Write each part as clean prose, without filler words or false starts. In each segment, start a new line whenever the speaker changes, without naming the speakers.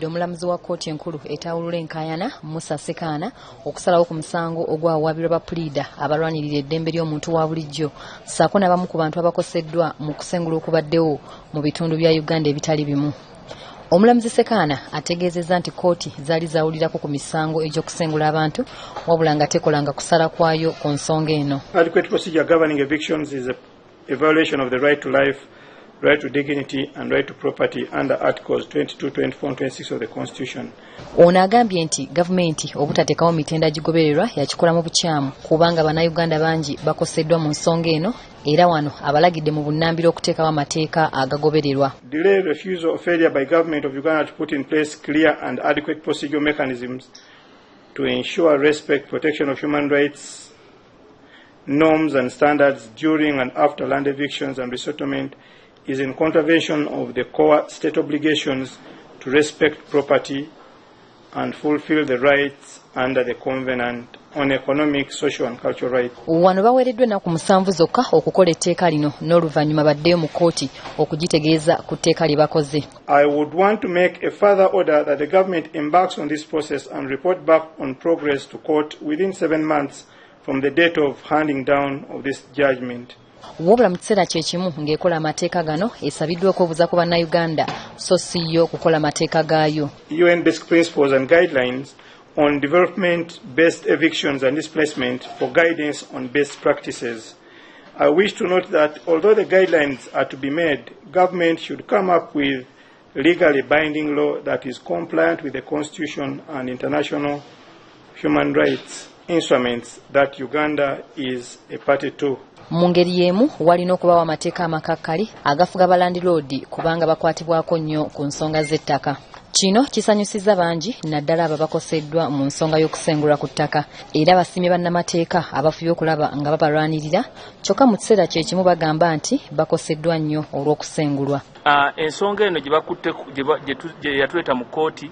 Omulamuzi wa kkooti enkulu etawulula enkaayana, Musa Sekaana, okusalawo ku musango ogwawaabirwa bapuliida abalwanirira eddembe ly'omuntu wa bulijjo ssaako n'abamu ku bantu abakoseddwa mu kusengula okubaddewo mu bitundu bya Uganda ebitali bimu. Omulamuzi Sekaana ategeezezza nti kkooti zaali zawulirako ku misango egy'okusengula abantu, wabula nga tekolanga kusala kwayo ku nsonga eno.
Adequate procedure governing evictions is a violation of the right to life, right to dignity and right to property under Articles 22, 24 and 26 of the Constitution.
Ono agambye nti gavumenti obutateekawo mitendera gigobererwa yakikola mu bukyamu, kubanga Bannayuganda bangi bakoseddwa mu nsonga eno, era wano abalagidde mu bunnambiro okuteekawo amateeka agagobererwa.
Delay, refusal or failure by government of Uganda to put in place clear and adequate procedural mechanisms to ensure respect, protection of human rights, norms and standards during and after land evictions and resettlement is in contravention of the core state obligations to respect property and fulfill the rights under the Covenant on Economic, Social and Cultural Rights.
Wano baweereddwa ennaku 7 zokka okukola etteeka lino, n'oluvannyuma baddeyo mu kkooti okugitegeeza ku tteeka lye bakoze.
I would want to make a further order that the government embarks on this process and report back on progress to court within 7 months from the date of handing down of this judgment.
Wabula mu kiseera kye kimu ng'ekola amateeka gano, esabiddwa okwebuuza ku Bannayuganda so si yo okukola amateeka gaayo.
UN Basic Principles and Guidelines on Development-Based Evictions and Displacement for guidance on best practices. I wish to note that although the guidelines are to be made, government should come up with legally binding law that is compliant with the Constitution and international human rights instruments that Uganda is a party to.
Mu ngeri y'emu, walina okubawo amateeka amakakkali agafuga balandiroodi, kubanga bakwatibwako nnyo ku nsonga z'ettaka. Kino kisanyusizza bangi, naddala abo abakoseddwa mu nsonga y'okusengulwa ku ttaka, era basiimye bannamateeka abafubye okulaba nga babalwanirira. Kyokka mu kiseera kye kimu bagamba nti bakoseddwa nnyo olw'okusengulwa.
Ensonga eno gye bakutte, gye yatuleeta mu kkooti,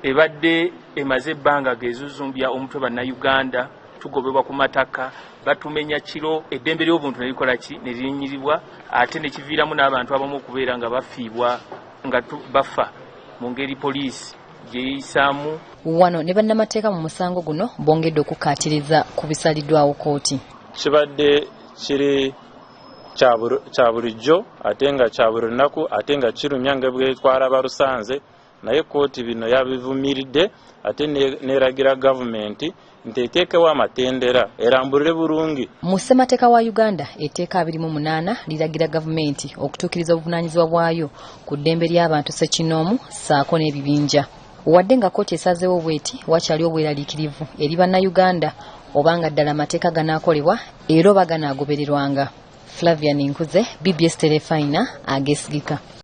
ebadde emaze ebbanga ng'ezuzumbya omutwe Bannayuganda. Tugobebwa ku mataka, batumenya kiro, eddembe ly'obuntu ne likola ki, ne lirinnyiribwa, ate ne kiviiramu n'abantu abamu okubeera nga bafiibwa, nga bafa mu ngeri poliisi gye yeeyisaamu.
Wano ne bannamateeka mu musango guno bongedde okukkaatiriza ku bisaliddwawo kkooti.
Kibadde kiri kya bulijjo, ate nga kya buli lunaku, ate nga kirumya nga bwe twaraba rusanze, naye kkooti bino yabivumiridde, ate neragira gavumenti nti eteekewo amatendera erambulire bulungi.
Mu ssemateeka wa Uganda, etteeka 28 liragira gavumenti okutuukiriza obuvunaanyizibwa bwayo ku ddembe ly'abantu ssekinnoomu ssaako n'ebibinja. Wadde nga kkooti esazeewo bweti, wakyali obweraliikirivu eri Bannayuganda obanga ddala amateeka ganaakolebwa era oba ganaagobererwanga. Flavian Nkuze, BBS Terefayina, ageesigika.